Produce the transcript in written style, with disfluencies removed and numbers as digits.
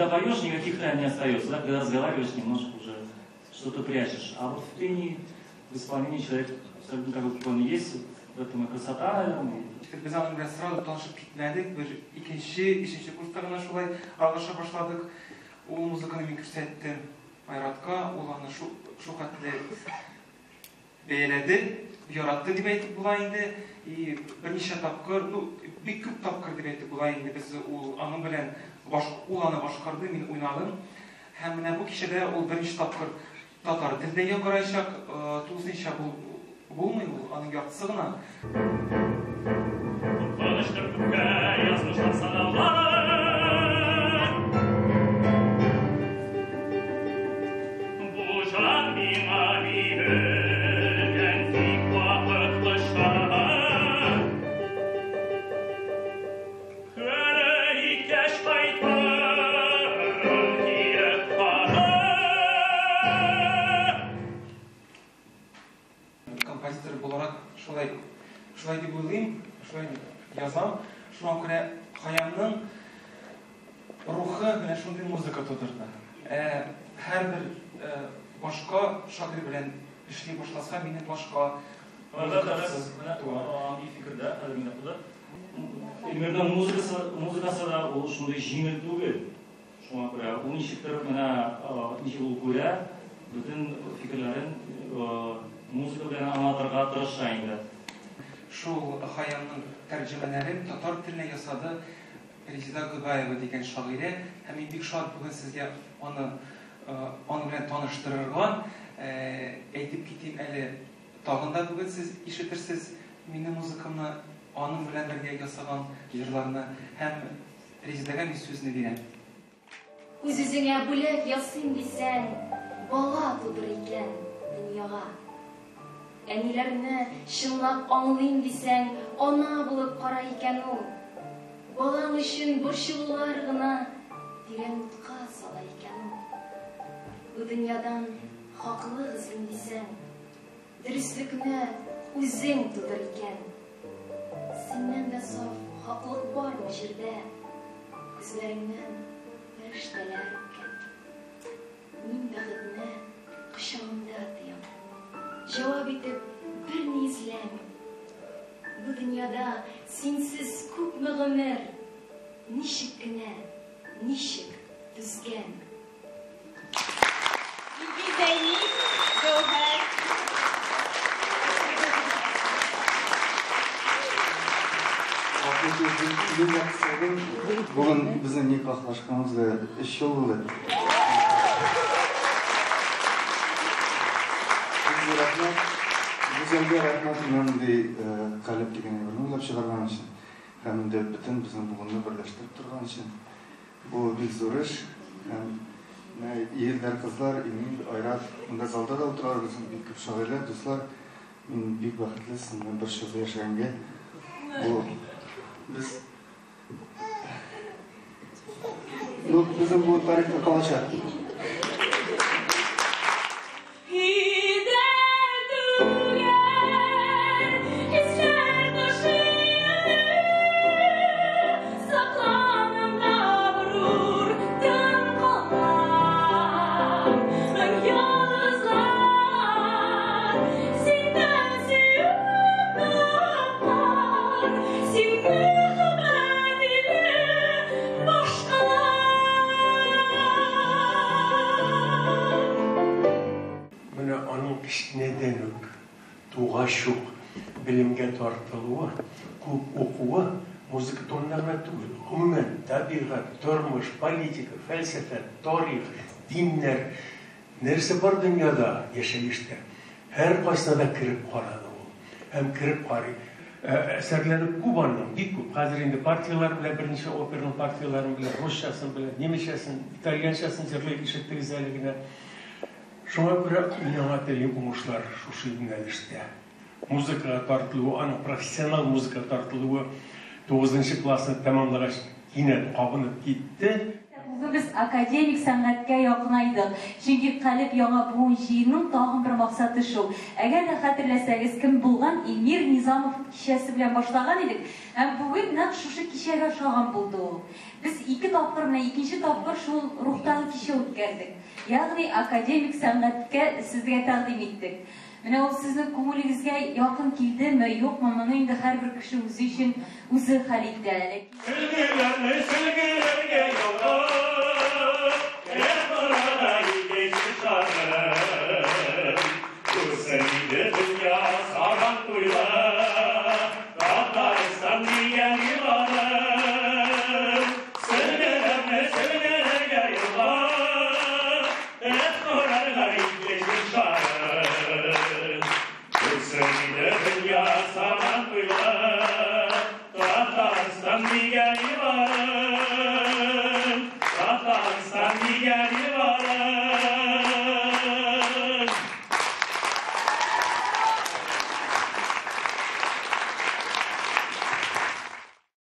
Когда поешь, никаких тайн не остается, да? Когда разговариваешь, немножко уже что-то прячешь. А вот в пении, в исполнении человек абсолютно такой, какой он есть, в этом и красота, наверное. Без аның белән сразу танышып китмәдек. Бер икенче, өченче курста гына шулай аралаша башладык. Ул музыканы мин күрсәттем Айратка, ул аны шу шулхәтле бәяләде, яратты дип әйтеп була инде. И берничә тапкыр, ну, бик күп тапкыр дип әйтеп була инде, без ул аның белән баш, ул аны башкарды, мин уйнадым. Һәм менә бу кичәдә ул беренче тапкыр татар телендә яңгыраячак. Тулысынча бул, булмый ул, аның яртысы гына. Куркынычтыр күпкә язмышлар сынаулары. Бу җан миңа бирелгән тик вакытлыча. Көне иткәч кайтырмын кире кары. Композитор буларак шулай шулай дип уйлыйм, шулай язам. Шуңа күрә Хәямның рухы менә шундый музыка тудырды. Ә һәрбер башка шагыйрь белән эшли башласа, минем башка музыка туа. Андый фикердә хәзер миндә туды. Эльмирның музыкасы, музыкасы да ул шундый җиңел түгел. Шуңа күрә ул ничектер менә ничек ул күрә, бөтен фикерләрен музыка белән аңлатырга тырыша инде. Шул Хәямның тәрҗемәләрен татар теленә ясады Резеда Гобәева дигән шагыйрә, һәм мин бик шат бүген сезгә аны аның белән таныштырырга. Әйтеп китим әле, тагын да бүген сез ишетерсез минем музыкамны, аның белән бергә ясаган җырларны, һәм Резедәгә мин сүзне бирәм. Үз-үзеңә бүләк ясыйм дисәң, бала тудыр икән дөньяга. Әниләрне чынлап аңлыйм дисәң, ана булып кара икән ул. Балаң өчен борчылулар гына тирән утка сала икән ул. Бу дөньядан хаклык эзлим дисәң, Дөреслекне үзең тудыр икән. Синнән дә саф хаклык бармы җирдә? Күзләреңнән фәрештәләр үпкән. Мин бәхетне кочагымда тоям. Җавап итеп берни эзләмим. Бу дөньяда синсез күпме гомер, Ничек кенә, ничек түзгәнмен. Илгиз Зәйни, Гәүһәр. Бүген безнең никахлашканыбызга өч ел булды. Рәхмәт. Гүзәлгә рәхмәт менә мондый калеб дигән әйберне уйлап чыгарган өчен һәм инде бөтен безнең буынны берләштереп торган өчен. Бу бик зур эш һәм менә егетләр, кызлар, Эмиль, Айрат, монда залда да утыралар безнең бик күп шагыйрьләр, дуслар. Мин бик бәхетле сезнең белән бер чорда яшәгәнгә. Бу без Ну, безнең бу тарихта калачак. Менә аның кечкенәдән үк, тугач ук белемгә тартылуы, күп укуы музыка турында гына түгел, гомумән, табигать, тормыш, политика, фәлсәфә, тарих, диннәр, нәрсә бар дөньяда, яшәештә, һәркайсына да кереп карады ул. Һәм кереп карый. Әсәрләре күп аның, бик күп. Хәзер инде партияләр белә, берничә операның партияләрен белә, русчасын белә, немецчасын, итальянчасын җырлый, ишеттегез әле генә. Шуңа күрә мин аңа телим уңышлар шушы юнәлештә. Музыкага тартылуы, аның профессионал музыкага тартылуы тугызынчы классны тәмамлагач кинәт кабынып китте. Бүген без академик сәнгатькә якынайдык. Чөнки Калеб яңа буын җыенының тагын бер максаты шул. Әгәр дә хәтерләсәгез, кем булган Эльмир Низамов кичәсе белән башлаган идек. Һәм бүген нәкъ шушы кичәгә ошаган булды ул. Без ике тапкыр, менә икенче тапкыр шул рухтагы кичә үткәрдек. Ягъни академик сәнгатькә сезгә тәкъдим иттек. Менә ул сезнең күңелегезгә якын килдеме, юкмы, моны инде һәрбер кеше үзе өчен үзе хәл итә. Сөлгеләрне сөлгеләргә ялгап, Рәхмәт икенче шары. Күрсен иде дөнья сабан туйда, Татарстан дигән иланы. Сөлгеләрне сөлгеләргә ялгап, Рәхмәт икенче шары. Күрсен иде дөнья сабан туйда, Татарстан дигән иланы. Татарстан дигән.